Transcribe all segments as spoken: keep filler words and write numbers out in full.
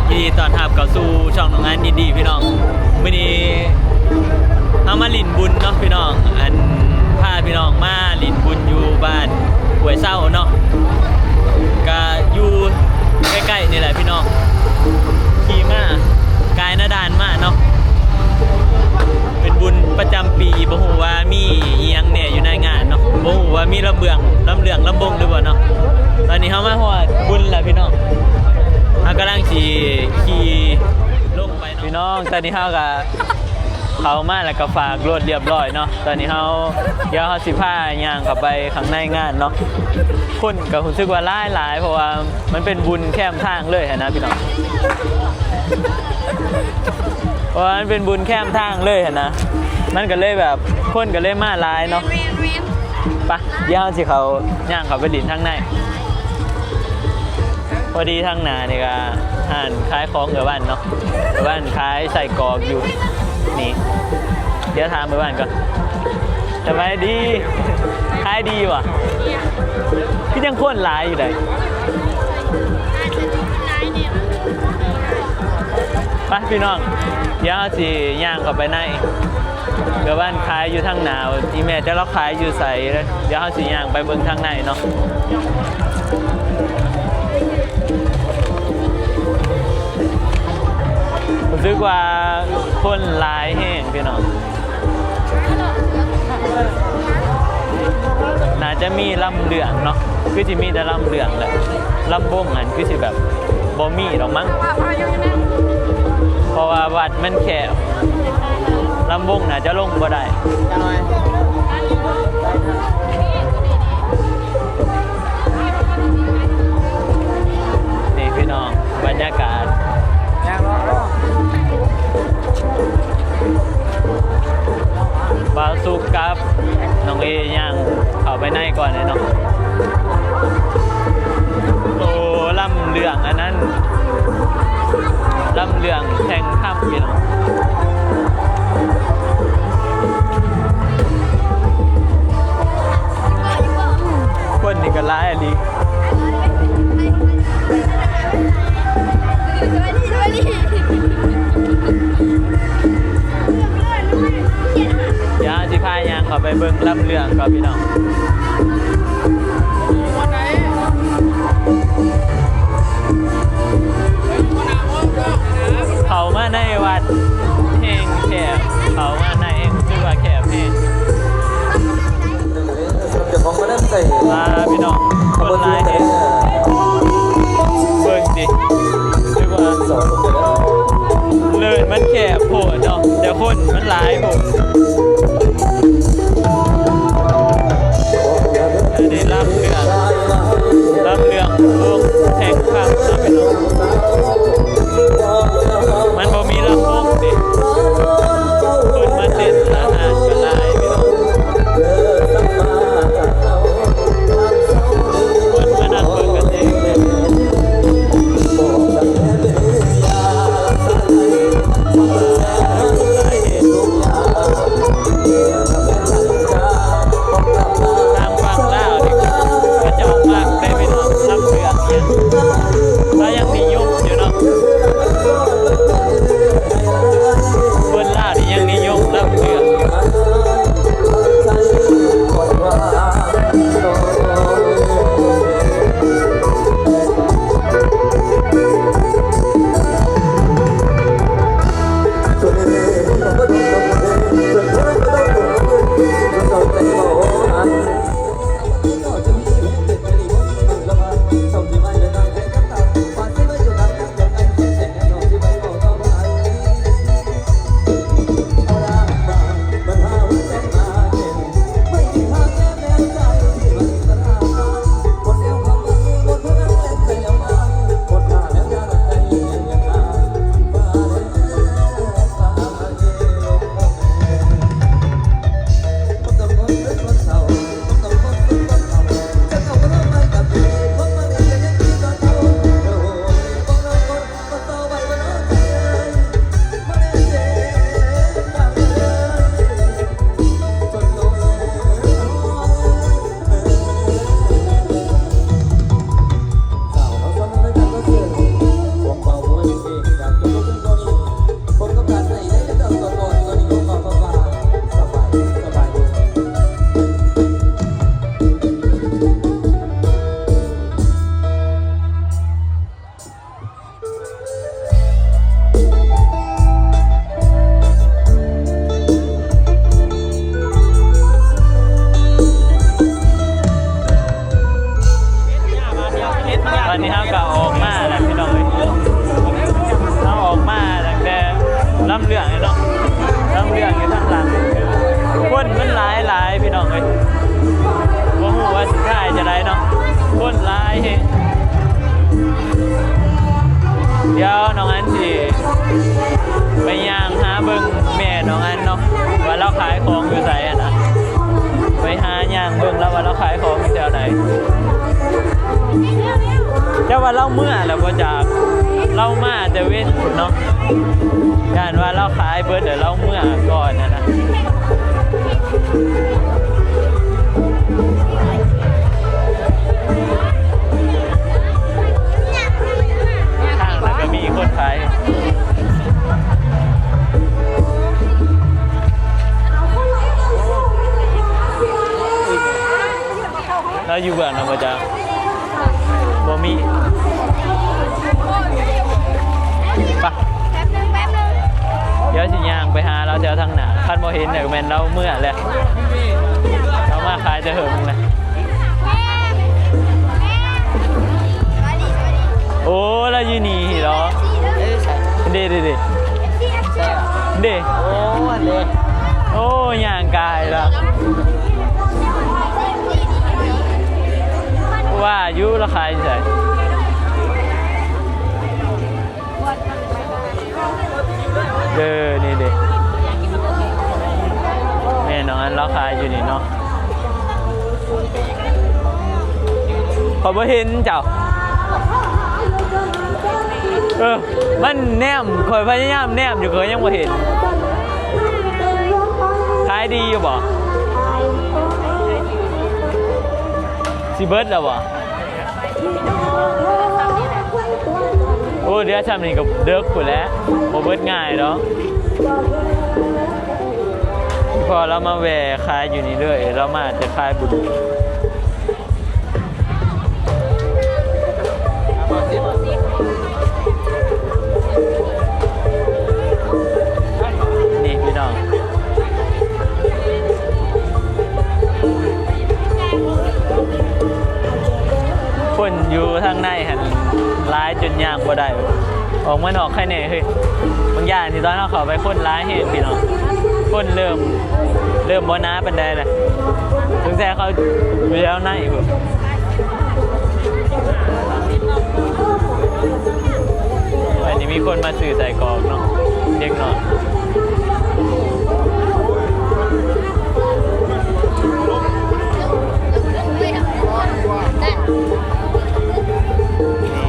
ยินดีต้อนรับเข้าสู่ช่องน้องอันยินดีพี่น้อง มื้อนี้เฮามาหลิ้นบุญเนาะพี่น้อง อันพาพี่น้องมาหลิ้นบุญอยู่บ้านห้วยเศร้าเนาะ ก็อยู่ใกล้ๆนี่แหละพี่น้อง ขี่มากายหน้าด่านมาเนาะ เป็นบุญประจำปี บ่ฮู้ว่ามีอีหยังแหน่อยู่ในงานเนาะ บ่ฮู้ว่ามีลำเบือง ลำเรื่อง ลำวงหรือบ่เนาะ ตอนนี้เฮามาฮอดบุญแล้วพี่น้อง เฮากำลังสิขี่ลงไปเนาะ พี่น้อง ตอนนี้เฮาก็เข้ามาแล้วก็ฝากรถเรียบร้อยเนาะ ตอนนี้เฮา เดี๋ยวเฮาสิพาย่างเข้าไปข้างในงานเนาะ คนก็รู้สึกว่าหลายๆ เพราะว่ามันเป็นบุญแคมทางเลยหั้นนะพี่น้อง เพราะว่ามันเป็นบุญแคมทางเลยหั้นนะ มันก็เลยแบบคนก็เลยมาหลายเนาะ ไป เดี๋ยวเฮาสิเข้าย่างเข้าไปหลิ้นทางใน พอดีทางหน้านี่ก็ร้านขายของเอื้อยวันเนาะ เอื้อยวันขายไส้กรอกอยู่นี่ เดี๋ยวถามเอื้อยวันก่อน สบายดี ขายดีบ่ คือยังคนหลายอยู่ใด ไปพี่น้อง เดี๋ยวเฮาสิย่างเข้าไปใน เดี๋ยวบ้านขายอยู่ทางหน้า อีแม่จะเลาะขายอยู่ไส เดี๋ยวเฮาสิย่างไปเบิ่งทางในเนาะ รู้สึกว่าคนหลายแฮงพี่น้อง น่าจะมีลำเรื่องเนาะ คือสิมีแต่ลำเรื่องแหละ ลำวงหั้นคือสิแบบบ่มีดอกมั้ง เพราะว่าวัดมันแคบ ลำวงน่าจะลงบ่ได้ นี่พี่น้อง บรรยากาศ บ่าวสุกกับน้องเอย่างเข้าไปในก่อนเลยเนาะ โอ้ ลำเรื่องอันนั้น ลำเรื่องแข่งขันพี่น้อง คนนี่ก็หลายอีหลี เดี๋ยวสิพาย่างเข้าไปเบิ่งลำเรื่องก่อนพี่น้อง เข้ามาในวัดแฮงแคบ เข้ามาในแฮง คือว่าแคบแฮง มาพี่น้อง คนหลายแฮง เบิ่งสิ คือว่าเนินมันแคบโพดเนาะ แต่คนมันหลายโพด อันนี้ลำเรื่อง ลำเรื่องวงแข่งขันนะพี่น้อง มันบ่มีลำวงเด้ คนมาเต้นอาหารก็หลายพี่น้อง คนมานั่งเบิ่งกันเองเลย หลายแฮง เดี๋ยวน้องอันสิไปย่างหาเบิ่งแม่น้องอันเนาะ ว่าลาวขายของอยู่ไสอะนะ ไปหาย่างเบิ่งแล้วว่าลาวขายของอยู่แถวใด แต่ว่าลาวเมือแล้วบ่จัก ลาวมาแต่เว็นพุ้นเนาะ ย่านว่าลาวขายเบิดแล้วลาวเมือก่อนนะนะ ข้างนั้นก็มีคนขาย แล้วอยู่เบื้องนั้นบ่จ๊ะ บ่มี ไป เดี๋ยวสิย่างไปหาลาวแถวทางหน้า คันบ่เห็นเนี่ยแม่นลาวเมือแล้ว ลาวมาขายแต่เหิงเลย โอ้ ลาวอยู่นี่เหรอ เด้เด้เด้ เด้ โอ้ อันเด้ โอ้ ย่างกายแล้ว ว่าอยู่ลาวขายอยู่ไส เออ นี่เด้ แม่น้องอันลาวขายอยู่นี่เนาะ ข้อยบ่เห็นเจ้า เออ มันแนม ข้อยพยายามแนมอยู่ ข้อยยังบ่เห็น ขายดีอยู่บ่ สิเบิดแล้วบ่ โอ้ เดี๋ยวช่ำนี้ก็เดิกพุ้นแหละ บ่เบิดง่ายดอก พอลาวมาแวะขายอยู่นี่เลย ลาวมาแต่ขายบุญ นี่พี่น้อง คนอยู่ทางในหั่นหลายจนย่างบ่ได้ ออกมานอกไคแหน่เฮ้ย บางอย่างที่ตอนเฮาเข้าไปคนหลายแฮงพี่น้อง คนเริ่ม เริ่มบ่หนาปานใดแล้ว ตั้งแต่เขาอยู่แถวในพุ้น อันนี้มีคนมาซื้อไส้กรอกเนาะ เด็กน้อย นี่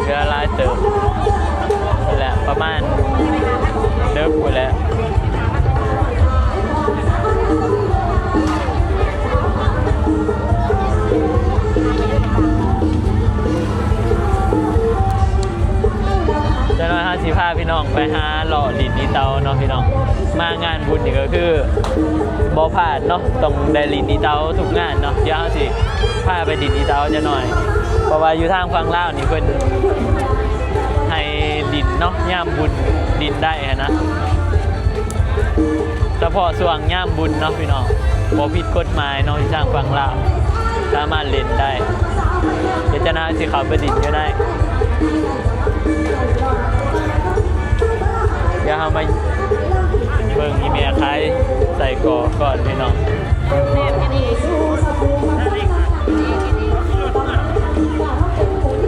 เหลือหลายเติบ นั่นแหละ ประมาณเดิกพุ้นแหละ จักหน่อยเฮาสิพาพี่น้องไปหาเลาะหลิ้นอีเตาเนาะพี่น้อง มางานบุญนี่ก็คือบ่พลาดเนาะ ต้องได้หลิ้นอีเตาทุกงานเนาะ เดี๋ยวเฮาสิพาไปหลิ้นอีเตาจักหน่อย เพราะว่าอยู่ทางฝั่งลาวนี่เพิ่นให้หลิ้นเนาะ ยามบุญหลิ้นได้หั้นนะ เฉพาะช่วงยามบุญเนาะพี่น้อง บ่ผิดกฎหมายเนาะ อยู่ทางฝั่งลาว สามารถเล่นได้ เดี๋ยวจักหน่อยสิเข้าไปหลิ้นอยู่ใน เดี๋ยวเฮามาเบิ่งอีแม่ขายไส้กรอกก่อนพี่น้อง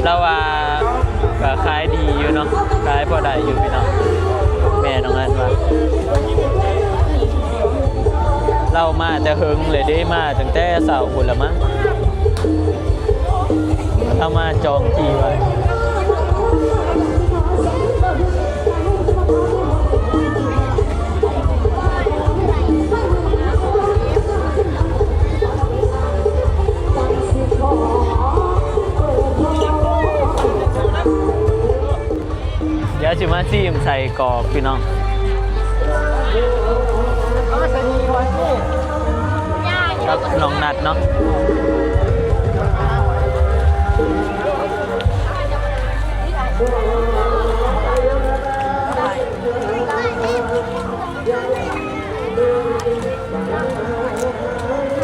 ลาวว่าก็ขายดีอยู่เนาะ ขายพอได้อยู่พี่น้อง แม่น้องอันว่า ลาวมาแต่เฮิงเลยเด้ มาตั้งแต่เช้าพุ้นละมั้ง ลาวมาจองที่ไว้ เดี๋ยวสิมาชิมไส้กรอกพี่น้อง กับน้องนัดเนาะ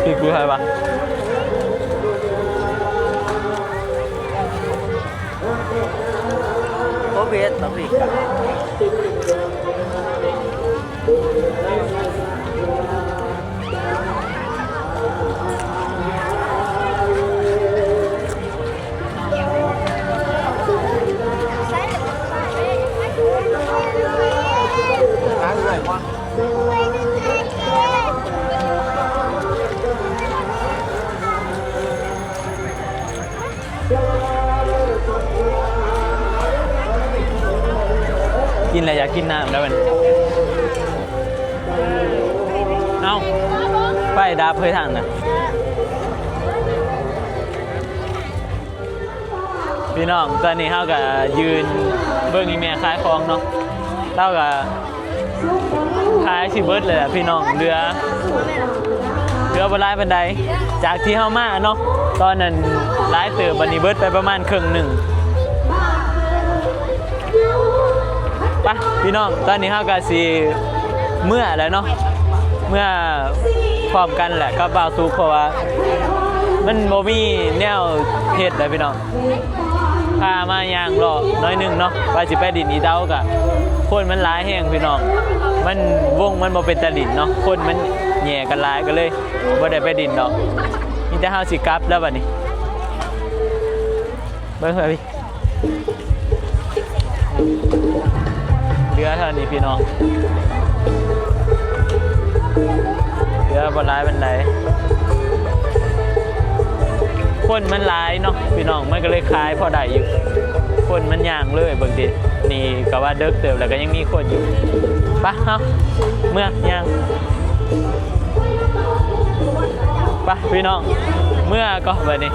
พี่กูให้ปะ โควิดบ่มีกะ เ กินแล้วอยากกินน้ำแล้วมัน เอ้า ไฟดับเฮ้ยทางน่ะ พี่น้อง ตอนนี้เฮาก็ยืนเบิ่งอีแม่ขายของเนาะ เราก็ขายสิเบิดเลยล่ะพี่น้อง เหลือ เหลือบ่หลายปานใด จากที่เฮามาเนาะ ตอนนั้นหลายเติบ บัดนี้เบิดไปประมาณครึ่งหนึ่ง ไป พี่น้อง ตอนนี้เฮาก็สิเมือแล้วเนาะ เมือพร้อมกันแหละกับบ่าวสุก เพราะว่ามันบ่มีแนวเฮ็ดแล้วพี่น้อง พามาย่างเลาะหน่อยหนึ่งเนาะ ว่าสิไปดินอีเตาก็ คนมันหลายแฮงพี่น้อง มันวงมันบ่เป็นตาดินเนาะ คนมันแย่กันหลายก็เลยบ่ได้ไปดินดอก มีแต่เฮาสิกลับแล้วบัดนี้ เบิ่งเถอะพี่ เหลือเท่านี้พี่น้อง เหลือบ่หลายปานใด คนมันหลายเนาะพี่น้อง มันก็เลยขายพอได้อยู่ คนมันย่างเลยเบิ่งติ นี่ก็ว่าเดิกเติบแล้วก็ยังมีคนอยู่ ไปเฮาเมือย่าง ไปพี่น้อง เมือก็บัดนี้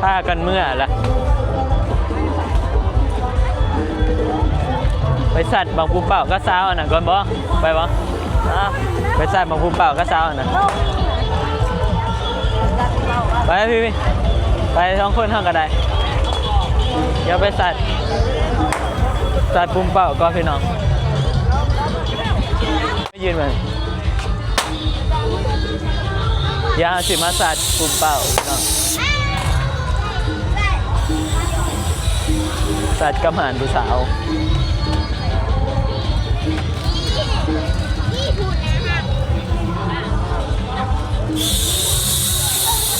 พากันเมือละ ไปสัตว์บางปูเป่าก็เช้าอันน่ะก่อนบ่ ไปบ่ อ่ะ ไปสัตว์บางปูเป่าก็เช้าอันน่ะ ไปพี่พี่ ไปสองคนเท่ากันได้ เดี๋ยวไปสัตว์ สัตว์ปูเป่าก็พี่น้อง ยืนมา อย่าสิมาสัตว์กลุ่มเป้าเนาะ สัตว์กำหันผู้สาว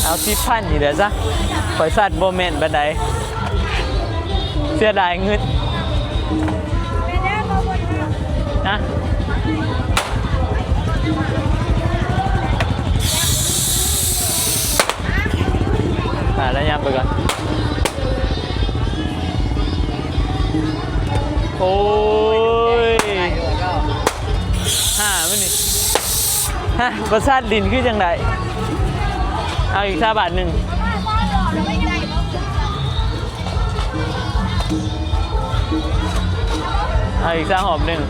เอาสิบพันนี่แหละจ้ะ ข่อยสัตว์บ่แม่นปานใด เสียดายเงิน นะ อ่า แล้วย่างไปก่อน โอ้ย ห้ามันนี่ ฮะ ประสาทดินคือจังได เอาอีกซาบาทหนึ่ง เอาอีกซาหอบหนึ่ง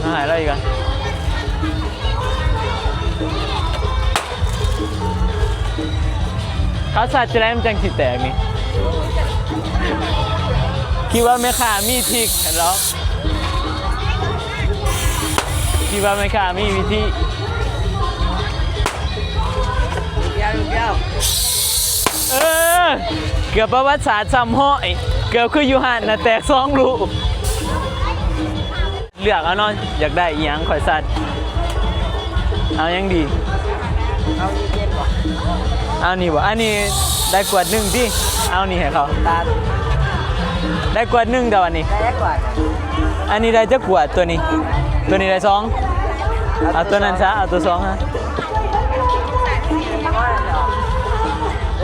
เอาหายแล้วอีกอ่ะ เขาสัตว์จะได้มันจังสิแตกนี่ คิดว่าแม่ค้ามีทริคเหรอ คิดว่าแม่ค้ามีวิธี เดียวเดียว เออ เกือบประวัติศาสตร์ซ้ำฮ้อย เกือบคืออยู่หั่นน่ะ แตกสองลูก เลือกเอาเนาะ อยากได้อีหยังข่อยสัตว์ เอาหยังดี เอาอีเย็นบ่ เอานี่บ่ อันนี้ได้กวดหนึ่งติ เอานี่ให้เขา ตาล ได้กวดหนึ่งแต่วันนี้ ได้กวด อันนี้ได้จักกวดตัวนี้ ตัวนี้ได้สอง เอาตัวนั้นซะ เอาตัวสองฮะ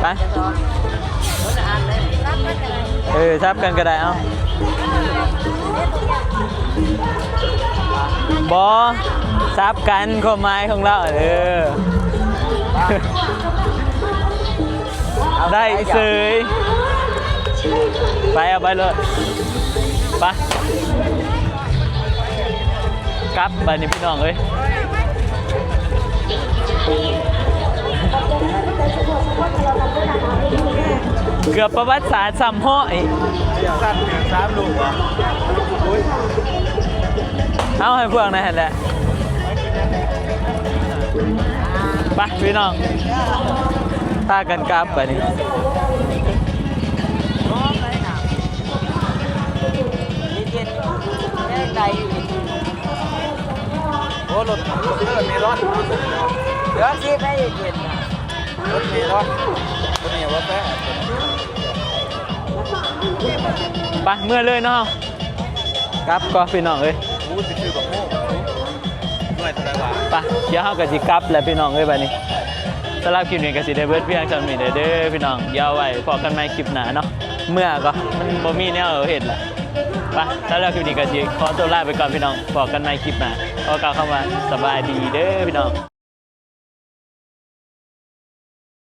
ไป เออ ทับกันก็ได้ เอา บอ ทับกัน ความหมายของเรา เออ ได้เสย ไป เอาไปเลย ไป กลับบัดนี้พี่น้องเอ้ย เกือบประวัติศาสตร์ซ้ำฮ้อย สัตว์เหลือสามลูกเหรอ เอาให้พวกนั้นแหละ ไปพี่น้อง พากันกลับบัดนี้ โอ้ รถ รถเมลอน เดี๋ยวสิไปเย็น รถเมลอน รถเมลอนแป๊ะ ไป เมือเลยเนาะ กลับก่อนพี่น้องเอ้ย อู้ สิซื้อบักโม่ หน่วยเท่าไหร่วะ ไป เดี๋ยวเฮาก็สิกลับแหละพี่น้องเอ้ย บัดนี้ สำหรับคลิปนี้ก็สิได้เบิดเพียงเท่านี้เด้อพี่น้อง เดี๋ยวไว้พบกันใหม่คลิปหน้าเนาะ เมื่อก็มันบ่มีแนวเฮ็ดละ ไป สำหรับคลิปนี้ก็สิขอตัวลาไปก่อนพี่น้อง พบกันใหม่คลิปหน้า ขอกล่าวคำว่าสบายดีเด้อพี่น้อง